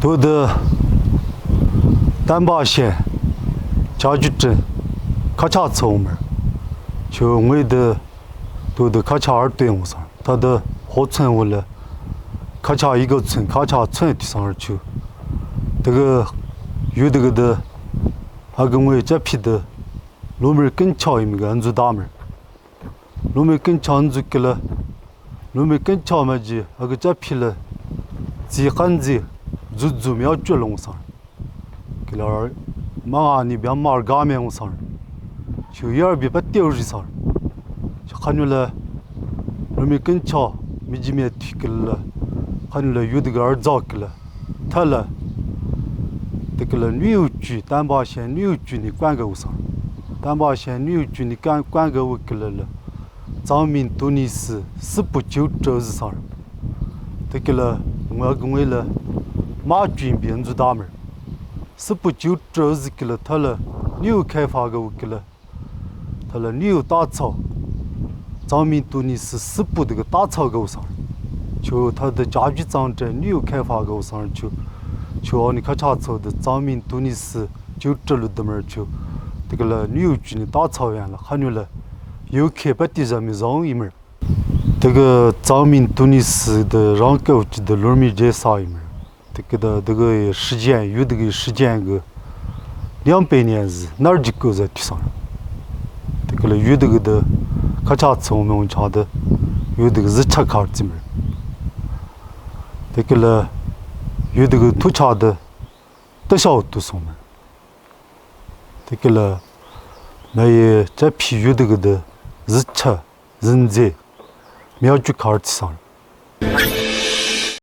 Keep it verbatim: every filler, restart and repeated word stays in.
ཡོད་དི་བསྟན་པ་ཞན་ཅ་ཇུ་ཀྲེན་ཁ་ཆག་ཚོ་འོང་མར། ཁྱོ་ངོས་དི་དོ་དི་ཁ་ཆག་ཨར་ཏེ་འོང་སང་ད་དི་ཧོ་ཚོན་བོ་ལ་ཁ་ཆག་ཡི་གེ་ཚོན་ཁ་ཆག་ཚོན་ཏི་སང་ར་ཁྱོ་དི་གི་ཡོད་དི་གི་དི་ཨ་གི་ངོས་ཅ་ཕི་དི་ལོ་མེར་ཀུན་ཆ་ཡིན་གི་འཛུ་ད་མར། ལོ་མེར་ཀུན་ཆ་འཛུ་ཀི་ལ། ལོ་མེར་ཀུན་ཆ་མ་ཇི་ཨ་གི་ཅ་ཕི་ལ་ཙི་ཀན་ཙི་འཛུ་འཛུ་མེ་ཨ་ཅོ་ལོང་སང་ཀི་ལ། མ་ང་ནི་བྱམ་མར་ག་མེ་འོང་སང་ཁྱོ་ཡར་བི་པ་ཏེའུ་རི་སང་ཁྱོ་ཁ་ཉོ་ལ་ལོ་མེར་ཀུན་ཆ་མི་ཇི་མེ་ཐུ་ཀི་ལ་ཁ་ཉོ་ལ་ཡོད་དི་ག་ཨར་ཛ་ཀི་ལ། ཐ་ལ། དི་ཀི་ལ་ནུས་ཡོད་ཅུ་བསྟན་པ་ཞན་ནུས་ཡོད་ཅུ་ནི་ཀོན་ག་འོང་སང་། བསྟན་པ་ཞན་ནུས་ཡོད་ཅུ་ནི་ཀོན་ཀོན་ག་འོང་ཀི་ལ་ལ། ཙང་མིན་ཏུ་ནི་སི་སི་པུ་ཅིའུ་ཀྲོ་ཟི་སང་། དི་ཀི་ལ་ངོས་གི་ངོས་ལ་མ་ཅུ་ཡིན་པི་འཛུ་ད་མར། སི་པུ་ཅིའུ་ཀྲོ་ཟི་ཀི་ལ་ཐ་ལ་ནུས་ཡོད་ཁེ་ཕ་ག་འོང་ཀི་ལ། ཐ་ལ་ནུས་ཡོད་ཏ་ཚ། ཙང་མིན་ཏུ་ནི་སི་སི་པུ་དི་གི་ཏ་ཚ་ག་འོང་སང་། ཁྱོ་ཐ་དི་ཅ་ཇུ་ཙང་ཀྲེན་ནུས་ཡོད་ཁེ་ཕ་ག་འོང་སང་ཁྱོ། ཁྱོ་ཨ་ནི་ཁ་ཆག་ཚོ་དི་ཙང་མིན་ཏུ་ནི་སི་ཅིའུ་ཀྲོ་ལུ་དི་མར་ཁྱོ། དི་ཀི་ལ་ནུས་ཡོད་ཅུ་ནི་ཏ་ཚ་བན་ལ་ཁ་ཉོ་ལ་ཡོད་ཁེ་པ་ཏི་ཟ་མི་ཟ་འོང་ཡིན་མར། དི་གི་ཙང་མིན་ཏུ་ནི་སི་དི་རང་ཀེ་འོ་ཅི་དི་ལོར་མི་ཇེ་ས་ཡིན་མར། དི་ཀི་དི་དི་གི་ཧྲི་ཅན་ཡོད་དི་གི་ཧྲི་ཅན་གི་ཉམ་པེ་ཉན་ཟི་ནར་ཇི་ཀོ་ཟ་ཏི་སང་། དི་ཀི་ལ་ཡོད་དི་གི་དི་ཁ་ཆག་ཚོ་མི་འོང་ཆ་དི་ཡོད་དི་གི་ཟི་ཆ་ཁར་ཙི་མར། དི་ཀི་ལ་ཡོད་དི་གི་ཐུ་ཆ་དི་ཏི་ཤའོ་ཏུ་སོང་མར། དི་ཀི་ལ་མ་ཡི་ཅ་ཕི་ཡོད་དི་གི་དི་ཟི་ཆ་ཟི་ཛེ་མེ་ཨ་ཅུ་ཁར་ཙི་སང་།